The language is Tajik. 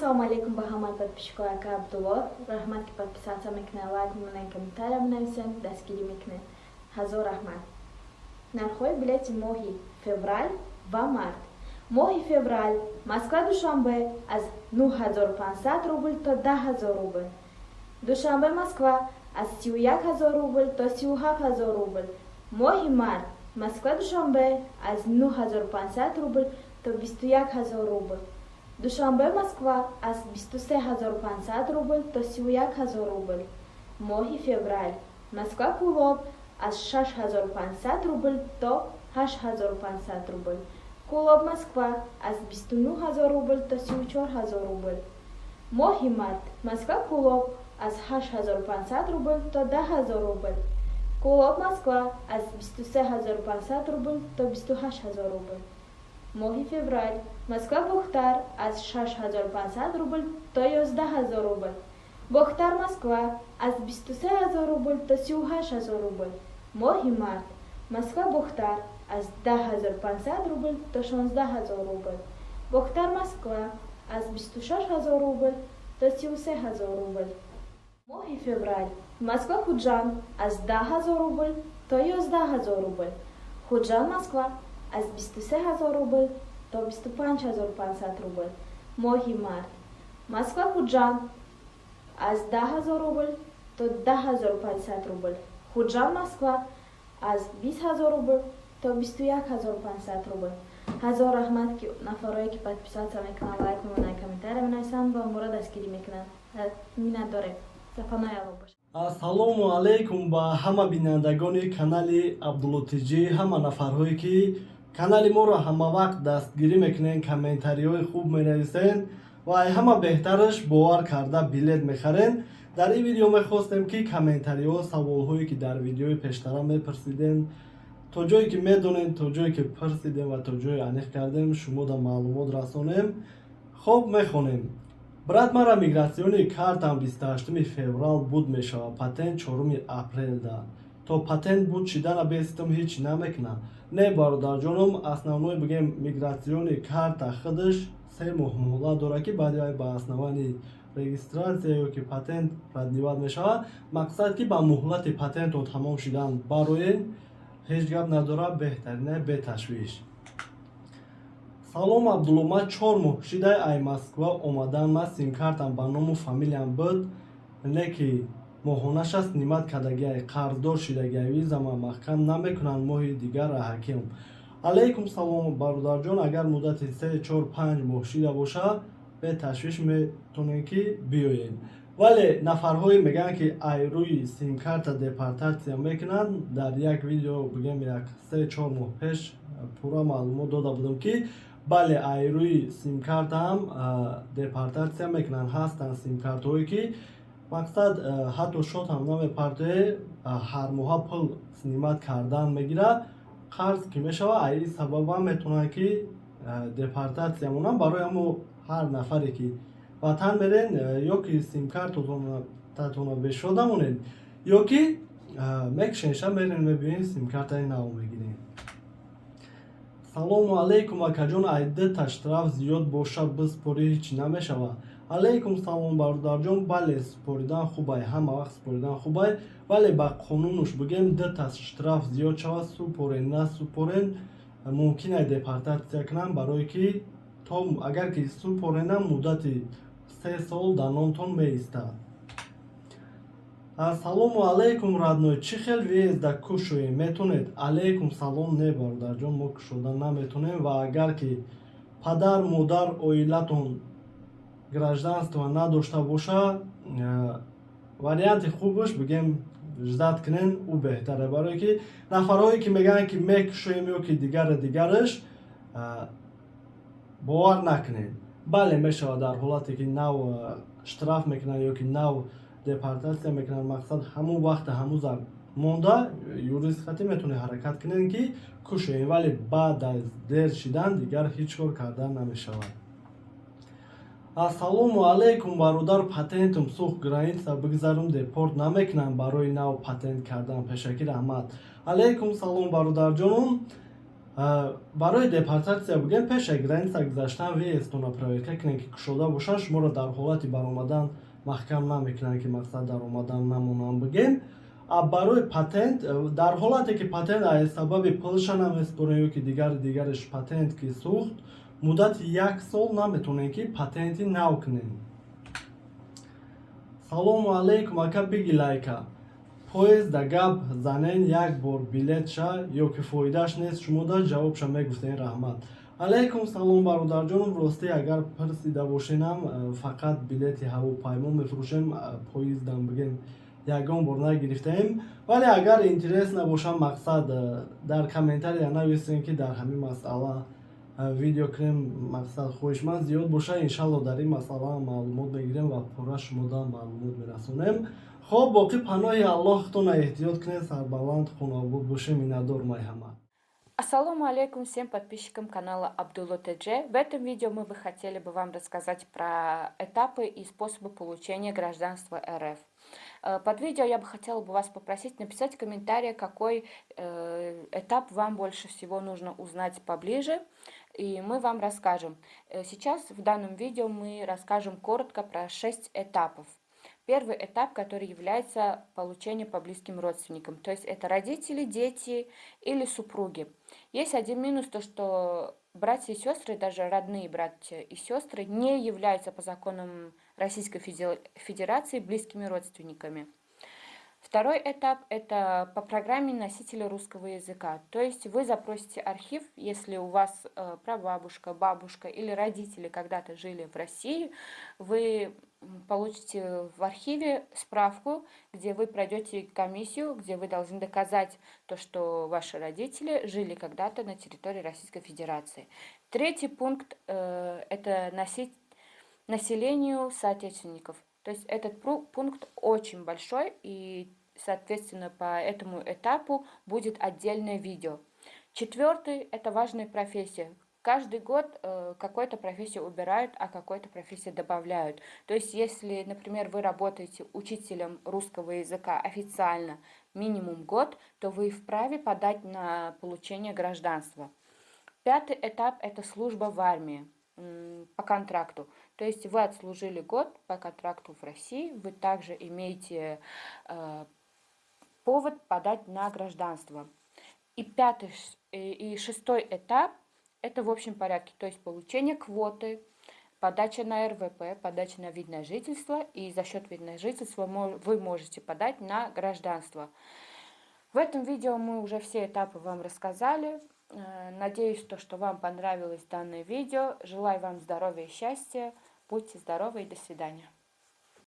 Ассалому алейкум ба ҳамаи подписчикои ака Абдулло. Раҳмат, ки подписаться мекунед, лайк мемонед, комментария менависед, дастгирӣ мекунед. Ҳазор раҳмат. Нархҳои билети моҳи феврал ва март. Моҳи феврал Москва Душанбе аз 9500 рубл то 10 000 рубл. Душанбе Москва аз 31 000 рубл то 37 000 рубл. Моҳи март Москва Душанбе аз 9500 рубл то 21 000 рубл. Душанбе Москва аз 23 500 рубл то 31 000 рубл. Моҳи феврал Москва Кӯлоб аз 6500 рубл то 8500 рубл. Кӯлоб Москва аз 29 000 рубл то 34 000 рубл. Моҳи март Москва Кӯлоб аз 8500 рубл то 10 000 рубл. Кӯлоб Москва аз 23 500 рубл то 28 000 рубл. Моҳи феврал Москва Бохтар аз 6500 рубл то 11 000 рубл. Бохтар Москва аз 23 000 рубл то 38 000 рубл. Моҳи март Москва Бохтар аз 10 500 рубл то 16 000 рубл. Бохтар Москва аз 26 000 рубл то 33 000 рубл. Моҳи феврал Москва Хуҷанд аз 10 000 рубл то 11 000 рубл. Хуҷанд Москва аз 23 000 рубл то 25 500 рубл. Моҳи март Москва Хуҷанд аз 10 000 рубл то 10 500 рубл. Хуҷанд Москва аз 20 000 рубл то 21 500 рубл. Ҳазор раҳмат, ки нафарое ки подписаться мекунанд, лайк мемонанд, комментария менависанд ва моро дастгирӣ мекунанд. Миннатдорем. Сафанои Алло бошад. Ассалому алайкум ба ҳама бинандагони канали Абдулло ТҷИ, ҳама нафарҳое, ки канали моро ҳамавақт дастгирӣ мекунед, комментариҳои хуб менависед ва ай ҳама беҳтараш бовар карда билет мехарен. Дар ин видео мехостем, ки комментариҳо, саволҳое, ки дар видеои пештара мепурсидем, то ҷое ки медонем, то ҷое ки пурсидем ва то ҷое аниқ кардем, шумода маълумот расонем. Хоб, мехонем. Брат, мара миграционный картам 28 феврал буд мешавад, патент 4 апрелда. То патент буд шидана бестам ҳеҷ намекунам? Не, бародарҷоном, основной бигем, миграционный карта худаш 3 моҳ муҳлат дорад, ки баъди вай ба основании регистрация ё ки патент продлевать мешавад. Мақсад, ки ба муҳлати патентон тамом шидан бароен, ҳеҷ гап надорад, беҳтарина, беташвиш. Салом, Абдулло, ман 4 моҳ шидай ай Москва омадан. Ман симкартам ба ному фамилиям буд, не ки моҳонаша снимать кардагиай, қарздор шидагиай, визама маҳкам намекунанд моҳи дигар раҳаким. Алайкум салом, бародарҷон. Агар муддати 3, 4, 5 моҳ шида боша, беташвиш метонем, ки биёем. Вале нафарҳое мегӯянд, ки ай рӯи симкарта депортатсия мекунанд. Дар як видео, бигем, як 3-4 моҳ пеш пурра маълумот дода будам, ки бале, ай рӯи симкартаам депортатсия мекунанд. Ҳастанд симкартҳое, ки мақсад, ҳатто счёт ҳам намепартое, ҳар моҳа пул снимать кардан мегирад, қарз ки мешавад, ай ин сабабам метавонанд, ки депортатсия монанд. Барои ҳамо ҳар нафаре, ки ватан мерен, ё ки симкартатонро бешода монед, ё ки мекушенша, мерен, мебинед, симкартаи нав мегиред. Салому алейкум, акаҷон, ай дута штраф зиёд боша, биспорӣ, ҳеҷ намешавад? Алейкум салом, бародарҷон. Бале, супоридан хубай, ҳама вақт супоридан хубай, вале ба қонунуш бигем, дута штраф зиёд шавад, супорен, насупорен, мумкин ай депортатсия кунанд, барое ки то агар ки супоренам, муддати 3 сол дар номтон меистад. Ассалому алайкум, родной, чӣ хел въезда кушоем метонед? Алайкум салом. Не, бародарҷон, мо кушода наметонем ва агар ки падар, модар, оилатон гражданство надошта боша, варианти хубаш, бигем, ждать кунен, ӯ беҳтаре, барое ки нафарҳое, ки мегӯянд, ки мекушоем ё ки дигаре дигараш, бовар накунед. Бале, мешавад дар ҳолате, ки нав штраф мекунанд ё ки нав депортатсия мекунанд. Мақсад, ҳамун вақта ҳанӯзам монда, юрист хатӣ метавонед ҳаракат кунед, ки кушоем, вале баъд аз дер шидан дигар ҳеҷ кор кардан намешавад. Ассалому алайкум, бародар, патентум сӯхт, граница бигзарум, депорт намекунам барои нав патент кардан? Пешакӣ раҳмат. Алайкум салом, бародарҷонум. Барои депортатсия бигӯем, пеши граница гузаштан въезд тона проверка кунем, ки кушода бошанд, шуморо дар ҳолати баромадан маҳкам намекунанд, ки мақсад даромадан намонанд бигем. А барои патент, дар ҳолате ки патент аз сабаби пулша намеспорем ё ки дигари дигараш, патент ки сӯхт, муддати як сол наметавонем, ки патенти нав кунем. Салому алейкум, ака, биги лайка поезда гап занен, як бор билетша ё ки фоидааш нест, шумода ҷавобша мегуфтен, раҳмат. Алейкум салом, бародарҷонум. Ростӣ, агар пурсида бошенам, фақат билети ҳавопаймо мефурӯшем, поездам бигем, ягон бор нагирифтаем. Вале агар интерес набошам, мақсад, дар комментария нависем, ки дар ҳамин масъала видео кунем. Мақсад, хоҳишманд зиёд боша, иншалло, дар ин масъала маълумот мегирем ва пурра шумода маълумот мерасонем. Хоб, боқӣ паноҳи Аллоҳ, худтона эҳтиёт кунед, сарбаланд, хонобод бошем. Миннатдор майҳама. Ассаламу алейкум всем подписчикам канала Абдулло ТДЖ. В этом видео мы бы хотели бы вам рассказать про этапы и способы получения гражданства РФ. Под видео я бы хотела бы вас попросить написать в комментариях, какой этап вам больше всего нужно узнать поближе, и мы вам расскажем. Сейчас в данном видео мы расскажем коротко про 6 этапов. Первый этап, который является получение по близким родственникам, то есть это родители, дети или супруги. Есть один минус, то что братья и сестры, даже родные братья и сестры, не являются по законам Российской Федерации близкими родственниками. Второй этап – это по программе носителя русского языка. То есть вы запросите архив, если у вас прабабушка, бабушка или родители когда-то жили в России, вы получите в архиве справку, где вы пройдете комиссию, где вы должны доказать то, что ваши родители жили когда-то на территории Российской Федерации. Третий пункт это населению соотечественников. То есть этот пункт очень большой, и, соответственно, по этому этапу будет отдельное видео. Четвертый – это важная профессия. Каждый год какую-то профессию убирают, а какую-то профессию добавляют. То есть, если, например, вы работаете учителем русского языка официально минимум год, то вы вправе подать на получение гражданства. Пятый этап – это служба в армии по контракту. То есть вы отслужили год по контракту в России, вы также имеете повод подать на гражданство. И пятый и шестой этап – это в общем порядке, то есть получение квоты, подача на РВП, подача на вид на жительство, и за счет вида на жительство вы можете подать на гражданство. В этом видео мы уже все этапы вам рассказали. Надеюсь, то, что вам понравилось данное видео. Желаю вам здоровья и счастья. Будьте здоровы и до свидания.